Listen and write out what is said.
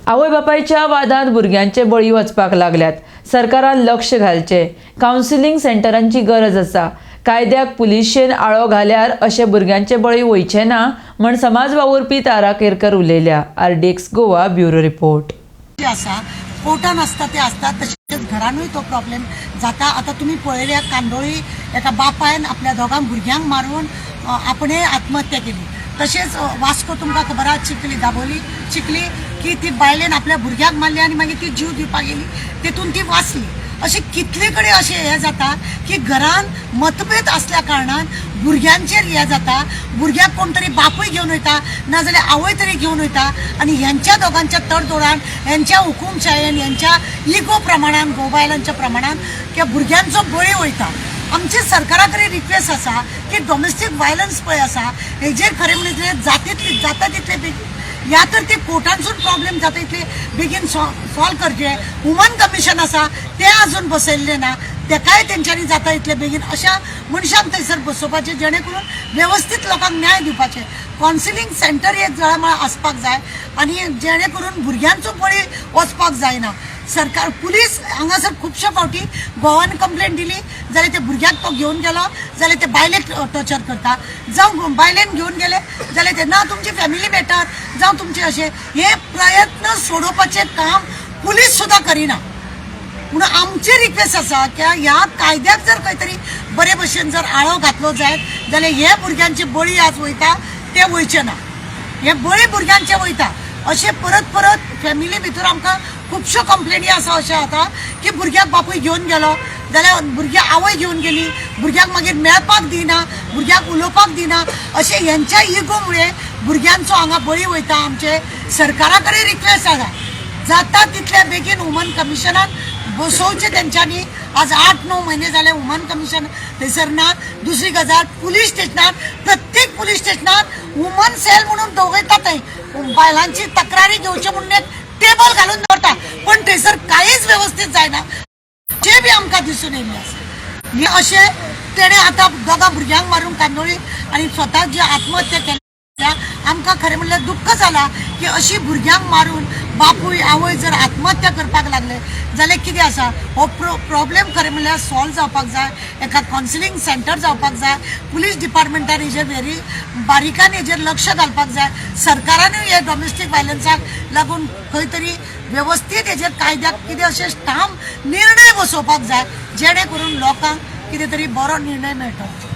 आवय बापायच्या वादांत भुरग्यांचे बळी वचपाक लागल्यात. सरकारान लक्ष घालचें. कावन्सिलींग सेंटरांची गरज आसा. कायद्याक पुलिशेन आळो घाल्यार अशे भुरग्यांचे बळी वयचे ना म्हण समाज वावुरपी तारा केरकर उलयल्या. RDX Goa, bureau report. जे आसा, कोर्टान आसता ते आसता, तशेंच घरानूय तो प्रॉब्लेम जाता. आतां तुमी पळयल्या, कांदोळी एका बापायन आपल्या दोगां भुरग्यांक मारून आपणें आत्महत्या केली. तशेंच वास्को तुमकां खबर आहा, चिखली, दाबोली, चिखली की ती बायलेन आपल्या भुरग्याक मारली आनी मागीर ती जीव दिवपाक गेली, तेतून ती वाचली. अशें कितले कडेन अशें हें जाता की घरान मतभेद आसल्या कारणान भुरग्यांचेर हें जाता. भुरग्याक कोण तरी बापूय घेवन वयता, नाजाल्यार आवय तरी घेवन वयता आनी ह्यांच्या दोगांच्या तडजोडान, ह्यांच्या हुकुमशायेन, ह्यांच्या इगो प्रमाणान, घोव बायलांच्या प्रमाणान त्या भुरग्यांचो बळी वयता. आमची सरकारा कडेन रिक्वेस्ट आसा की डॉमेस्टीक वायलन्स पळय आसा, हेजेर खरें म्हणल्यार जाता जाता तितले बेगीन, या तर ते कोर्टांसून प्रॉब्लेम जाता तितले बेगीन सॉल्व करचे. वुमन कमिशन आसा, ते अजून बसयल्ले ना. तेकाय तेंच्यांनी जाता इतले बेगीन अशा मनशांक थंयसर बसोवपाचें, जेणे करून वेवस्थीत लोकांक न्याय दिवपाचें. कावन्सिलींग सेंटर एक जळामळा आसपाक जाय आनी जेणे करून भुरग्यांचो बळी वचपाक जायना. सरकार, पुलीस हांगासर खुबशे फावटी घोवान कंप्लेन दिली जाल्यार ते भुरग्याक तो घेवन गेलो जाल्यार ते बायलेक टॉर्चर करता, जावं बायलेन घेवन गेले जाल्यार ते ना तुमची फॅमिली मॅटर, जावं तुमचे अशे हे प्रयत्न सोडोवपाचें काम पुलीस सुद्दां करिना. म्हणून आमची रिक्वेस्ट आसा की ह्या कायद्याक जर खंय तरी बरे भशेन जर आळो घातलो जायत जाल्यार हे भुरग्यांचे बळी आज वयता ते वयचे ना. हे बळी भुरग्यांचे वयता अशें परत परत फॅमिली भितर आमकां खुबश्यो कंप्लेनी आसा. अशें जाता की भुरग्याक बापूय घेवन गेलो जाल्यार भुरग्याक आवय घेवन गेली, भुरग्याक मागीर मेळपाक दिना, भुरग्याक उलोवपाक दिना. अशें हेंच्या इगो मुळे भुरग्यांचो हांगा बळी वयता. आमचे सरकारा कडेन रिक्वेस्ट आसा, जाता तितल्या बेगीन वुमन कमिशनाक बसोवचे तेंच्यांनी. आज 8-9 म्हयने जाले, वुमन कमिशन थंयसर ना. दुसरी गजाल, पुलीस स्टेशनार, प्रत्येक पुलीस स्टेशनार वुमन सेल म्हणून दवरता. थंय बायलांची तक्रारी घेवचे म्हणून एक टेबल घालून दवरता, पण थंयसर कांयच वेवस्थीत जायना, जे बी आमकां दिसून येयल्लें आसा. हे अशें तेणें आतां दोगां भुरग्यांक मारून कांदोळी आनी स्वता जी आत्महत्या केल्या, आमकां खरें म्हणल्यार दुख्ख जाला की अशी भुरग्यांक मारून बापूय आवय जर आत्महत्या करपाक लागले जाल्यार कितें आसा. हो प्रॉब्लेम खरें म्हणल्यार सॉल्व जावपाक जाय. एका कावन्सिलींग सेंटर जावपाक जाय. पुलीस डिपार्टमेंटान हेजेर व्हेरी बारीकान हेजेर लक्ष घालपाक जाय. सरकारानूय हे डॉमेस्टीक वायलन्साक लागून खंय तरी वेवस्थीत हेजेर कायद्याक कितें अशें ठाम निर्णय बसोवपाक जाय, जेणे करून लोकांक कितें तरी बरो निर्णय मेळटलो.